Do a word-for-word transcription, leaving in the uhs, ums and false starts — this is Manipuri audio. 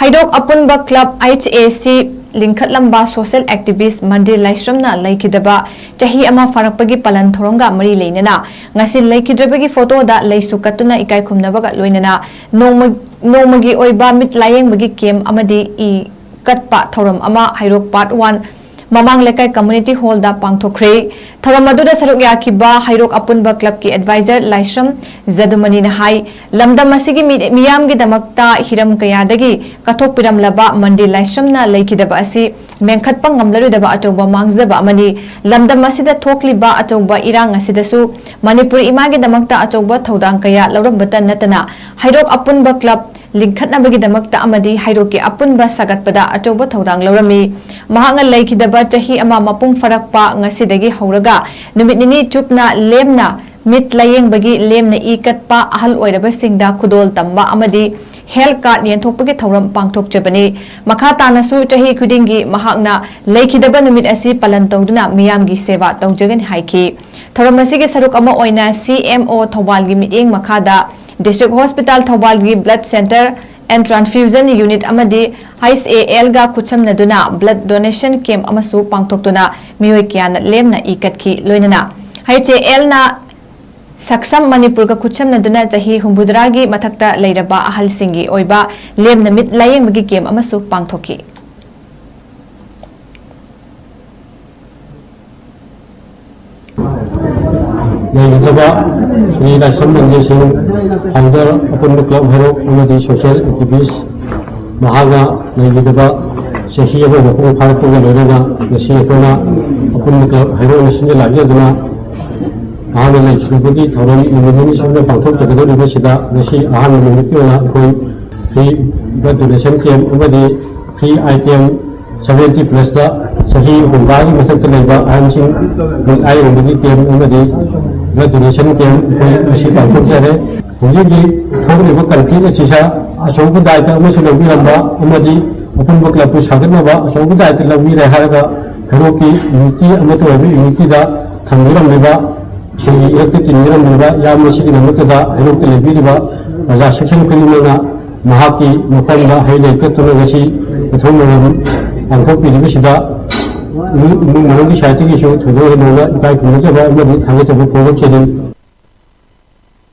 ꯍꯩꯔꯣꯛ ꯑꯄꯨꯟꯕ ꯀ꯭ꯂꯕ, ꯑꯩꯆ ꯑꯦ ꯁꯤ, ꯂꯤꯡꯈꯠꯂꯝꯕ ꯁꯣꯁꯤꯌꯦꯜ ꯑꯦꯛꯇꯤꯚꯤꯁ꯭ꯠ ꯃꯟꯗꯤꯔ ꯂꯥꯏꯁ꯭ꯔꯝꯅ ꯂꯩꯈꯤꯗꯕ ꯆꯍꯤ ꯑꯃ ꯐꯥꯔꯛꯄꯒꯤ ꯄꯥꯂꯟ ꯊꯧꯔꯝꯒ ꯃꯔꯤ ꯂꯩꯅꯅ ꯉꯁꯤ ꯂꯩꯈꯤꯗ꯭ꯔꯕꯒꯤ ꯐꯣꯇꯣꯗ ꯂꯩꯁꯨ ꯀꯠꯇꯨꯅ ꯏꯀꯥꯏ ꯈꯨꯝꯅꯕꯒ ꯂꯣꯏꯅꯅ ꯅꯣꯡꯃ-, ꯅꯣꯡꯃꯒꯤ ꯑꯣꯏꯕ ꯃꯤꯠ ꯂꯥꯌꯦꯡꯕꯒꯤ ꯀꯦꯝꯞ ꯑꯃꯗꯤ ꯏ ꯀꯠꯄ ꯊꯧꯔꯝ ꯑꯃ ꯍꯩꯔꯣꯛ ꯄꯥꯔꯠ ꯋꯥꯟ ꯃꯃꯥꯡ ꯂꯩꯀꯥꯏ ꯀꯝꯃ꯭ꯌꯨꯅꯤꯇꯤ ꯍꯣꯜꯗ ꯄꯥꯡꯊꯣꯛꯈ꯭ꯔꯦ꯫ ꯊꯧꯔꯝ ꯑꯗꯨꯗ ꯁꯔꯨꯛ ꯌꯥꯈꯤꯕ ꯍꯩꯔꯣꯛ ꯑꯄꯨꯟꯕ ꯀ꯭ꯂꯕꯀꯤ ꯑꯦꯗꯚꯥꯏꯖꯔ ꯂꯥꯏꯁ꯭ꯔꯝ ꯖꯗꯨꯃꯅꯤꯅ ꯍꯥꯏ, ꯂꯝꯗꯝ ꯑꯁꯤꯒꯤ ꯃꯤ-, ꯃꯤꯌꯥꯝꯒꯤꯗꯃꯛꯇ ꯍꯤꯔꯝ ꯀꯌꯥꯗꯒꯤ ꯀꯠꯊꯣꯛꯄꯤꯔꯝꯂꯕ ꯃꯟꯗꯤꯔ ꯂꯥꯏꯁ꯭ꯔꯝꯅ ꯂꯩꯈꯤꯗꯕ ꯑꯁꯤ ꯃꯦꯟꯈꯠꯄ ꯉꯝꯂꯔꯣꯏꯗꯕ ꯑꯆꯧꯕ ꯃꯥꯡꯖꯕ ꯑꯃꯅꯤ꯫ ꯂꯝꯗꯝ ꯑꯁꯤꯗ ꯊꯣꯛꯂꯤꯕ ꯑꯆꯧꯕ ꯏꯔꯥꯡ ꯑꯁꯤꯗꯁꯨ ꯃꯅꯤꯄꯨꯔ ꯏꯃꯥꯒꯤꯗꯃꯛꯇ ꯑꯆꯧꯕ ꯊꯧꯗꯥꯡ ꯀꯌꯥ ꯂꯧꯔꯝꯕꯇ ꯅꯠꯇꯅ ꯍꯩꯔꯣꯛ ꯑꯄꯨꯟꯕ ꯀ꯭ꯂꯕ ꯂꯤꯡꯈꯠꯅꯕꯒꯤꯗꯃꯛꯇ ꯑꯃꯗꯤ ꯍꯩꯔꯣꯛꯀꯤ ꯑꯄꯨꯟꯕ ꯁꯥꯒꯠꯄꯗ ꯑꯆꯧꯕ ꯊꯧꯗꯥꯡ ꯂꯧꯔꯝꯃꯤ꯫ ꯃꯍꯥꯛꯅ ꯂꯩꯈꯤꯗꯕ ꯆꯍꯤ ꯑꯃ ꯃꯄꯨꯡ ꯐꯥꯔꯛꯄ ꯉꯁꯤꯗꯒꯤ ꯍꯧꯔꯒ ꯅꯨꯃꯤꯠ ꯅꯤꯅꯤ ꯆꯨꯞꯅ ꯂꯦꯝꯅ ꯃꯤꯠ ꯂꯥꯌꯦꯡꯕꯒꯤ ꯂꯦꯝꯅ ꯏ ꯀꯠꯄ, ꯑꯍꯜ ꯑꯣꯏꯔꯕꯁꯤꯡꯗ ꯈꯨꯗꯣꯜ ꯇꯝꯕ ꯑꯃꯗꯤ ꯍꯦꯜꯊ ꯀꯥꯔꯗ ꯌꯦꯟꯊꯣꯛꯄꯒꯤ ꯊꯧꯔꯝ ꯄꯥꯡꯊꯣꯛꯆꯕꯅꯤ꯫ ꯃꯈꯥ ꯇꯥꯅꯁꯨ ꯆꯍꯤ ꯈꯨꯗꯤꯡꯒꯤ ꯃꯍꯥꯛꯅ ꯂꯩꯈꯤꯗꯕ ꯅꯨꯃꯤꯠ ꯑꯁꯤ ꯄꯥꯂꯟ ꯇꯧꯗꯨꯅ ꯃꯤꯌꯥꯝꯒꯤ ꯁꯦꯕꯥ ꯇꯧꯖꯒꯅꯤ ꯍꯥꯏꯈꯤ꯫ ꯊꯧꯔꯝ ꯑꯁꯤꯒꯤ ꯁꯔꯨꯛ ꯑꯃ ꯑꯣꯏꯅ ꯁꯤ ꯑꯦꯝ ꯑꯣ ꯊꯧꯕꯥꯜꯒꯤ ꯃꯤꯠꯌꯦꯡ ꯃꯈꯥꯗ ꯗꯤꯁꯇ꯭ꯔꯤꯛ ꯍꯣꯁꯄꯤꯇꯥꯜ ꯊꯧꯕꯥꯜꯒꯤ blood center and transfusion unit ꯑꯃꯗꯤ ꯍꯩꯆ ꯑꯦ ꯑꯦꯜꯒ ꯈꯨꯠꯁꯝꯅꯗꯨꯅ ꯕ꯭ꯂꯗ ꯗꯣꯅꯦꯁꯟ ꯀꯦꯝꯞ ꯑꯃꯁꯨ ꯄꯥꯡꯊꯣꯛꯇꯨꯅ ꯃꯤꯑꯣꯏ ꯀꯌꯥꯅ ꯂꯦꯝꯅ ꯏ ꯀꯠꯈꯤ꯫ ꯂꯣꯏꯅꯅ ꯍꯩꯆ ꯑꯦ ꯑꯦꯜꯅ ꯁꯛꯁꯝ ꯃꯅꯤꯄꯨꯔꯒ ꯈꯨꯠꯁꯝꯅꯗꯨꯅ ꯆꯍꯤ ꯍꯨꯝꯐꯨꯇꯔꯥꯒꯤ ꯃꯊꯛꯇ ꯂꯩꯔꯕ ꯑꯍꯜꯁꯤꯡꯒꯤ ꯑꯣꯏꯕ ꯂꯦꯝꯅ ꯃꯤꯠ ꯂꯥꯌꯦꯡꯕꯒꯤ ꯀꯦꯝꯞ ꯑꯃꯁꯨ ꯄꯥꯡꯊꯣꯛꯈꯤ꯫ ꯂꯩꯒꯗꯕ ꯁ꯭ꯔꯤ ꯂꯥꯏꯁ꯭ꯔꯝ ꯔꯟꯖꯤꯠ ꯁꯤꯡ, ꯐꯥꯎꯟꯗꯔ ꯑꯄꯨꯟꯕ ꯀ꯭ꯂꯕ ꯍꯩꯔꯣꯛ ꯑꯃꯗꯤ ꯁꯣꯁꯤꯌꯦꯜ ꯑꯦꯛꯇꯤꯚꯤꯁ꯭ꯠ, ꯃꯍꯥꯛꯅ ꯂꯩꯒꯗꯕ ꯆꯍꯤ ꯑꯃ ꯃꯄꯨꯡ ꯐꯥꯔꯛꯄꯒ ꯂꯣꯏꯅꯅ ꯉꯁꯤ ꯑꯩꯈꯣꯏꯅ ꯑꯄꯨꯟꯕ ꯀ꯭ꯂꯕ ꯍꯩꯔꯣꯛꯅ ꯁꯤꯟꯖ ꯂꯥꯡꯖꯗꯨꯅ ꯃꯍꯥꯛꯅ ꯂꯩꯈꯤꯗꯕꯒꯤ ꯊꯧꯔꯝ ꯅꯨꯃꯤꯠ ꯅꯤꯅꯤ ꯁꯨꯞꯅ ꯄꯥꯡꯊꯣꯛꯆꯒꯗꯧꯔꯤꯕꯁꯤꯗ ꯉꯁꯤ ꯑꯍꯥꯟꯕ ꯅꯨꯃꯤꯠꯀꯤ ꯑꯣꯏꯅ ꯑꯩꯈꯣꯏ ꯐ꯭ꯔꯤ ꯕ꯭ꯂꯗ ꯗꯣꯅꯦꯁꯟ ꯀꯦꯝꯞ ꯑꯃꯗꯤ ꯐ꯭ꯔꯤ ꯑꯥꯏ ꯇꯦꯝ ꯁꯚꯦꯟꯇꯤ ꯄ꯭ꯂꯁꯇ ꯆꯍꯤ ꯍꯨꯝꯗ꯭ꯔꯥꯒꯤ ꯃꯊꯛꯇ ꯂꯩꯕ ꯑꯍꯟꯁꯤꯡ ꯃꯤꯠ ꯑꯥꯏ ꯌꯦꯡꯕꯒꯤ ꯀꯦꯝꯞ ꯑꯃꯗꯤ ꯕ꯭ꯂꯗ ꯗꯣꯅꯦꯁꯟ ꯀꯦꯝꯞ ꯑꯩꯈꯣꯏ ꯉꯁꯤ ꯄꯥꯡꯊꯣꯛꯆꯔꯦ꯫ ꯍꯧꯖꯤꯛ ꯍꯧꯖꯤꯛ ꯊꯣꯛꯂꯤꯕ ꯀꯟꯐ꯭ꯂꯤꯛ ꯑꯁꯤꯗ ꯑꯆꯧꯕ ꯗꯥꯏꯇ ꯑꯃꯁꯨ ꯂꯧꯕꯤꯔꯝꯕ ꯑꯃꯗꯤ ꯑꯄꯨꯟꯕ ꯀ꯭ꯂꯕꯄꯨ ꯁꯥꯒꯠꯅꯕ ꯑꯆꯧꯕ ꯗꯥꯏꯇ ꯂꯧꯕꯤꯔꯦ ꯍꯥꯏꯔꯒ ꯍꯩꯔꯣꯛꯀꯤ ꯌꯨꯅꯤꯇꯤ ꯑꯃꯠꯇ ꯑꯣꯏꯕ ꯌꯨꯅꯤꯇꯤꯗ ꯊꯝꯕꯤꯔꯝꯂꯤꯕ ꯁꯤꯒꯤ ꯏꯔꯛꯇ ꯇꯤꯟꯕꯤꯔꯝꯂꯤꯕ ꯏꯌꯥꯝꯕꯁꯤꯒꯤꯗꯃꯛꯇꯗ ꯍꯩꯔꯣꯛꯇ ꯂꯩꯕꯤꯔꯤꯕ ꯄ꯭ꯔꯖꯥ ꯁꯦꯛꯁꯟ ꯈꯨꯗꯤꯡꯃꯛꯅ ꯃꯍꯥꯛꯀꯤ ꯃꯐꯝꯗ ꯍꯩ ꯂꯩ ꯀꯠꯇꯨꯅ ꯉꯁꯤ ꯀꯨꯊꯣꯡ ꯃꯌꯥꯝ ꯄꯥꯡꯊꯣꯛꯄꯤꯔꯤꯕꯁꯤꯗ ꯏꯃꯨꯡ ꯃꯅꯨꯡꯒꯤ ꯁꯥꯏꯠꯇꯒꯤꯁꯨ ꯊꯣꯏꯗꯣꯛ ꯍꯦꯟꯗꯣꯛꯅ ꯏꯀꯥꯏ ꯈꯨꯝꯅꯖꯕ ꯑꯃꯗꯤ ꯊꯥꯒꯠꯆꯕ ꯐꯣꯡꯗꯣꯛꯆꯔꯤ꯫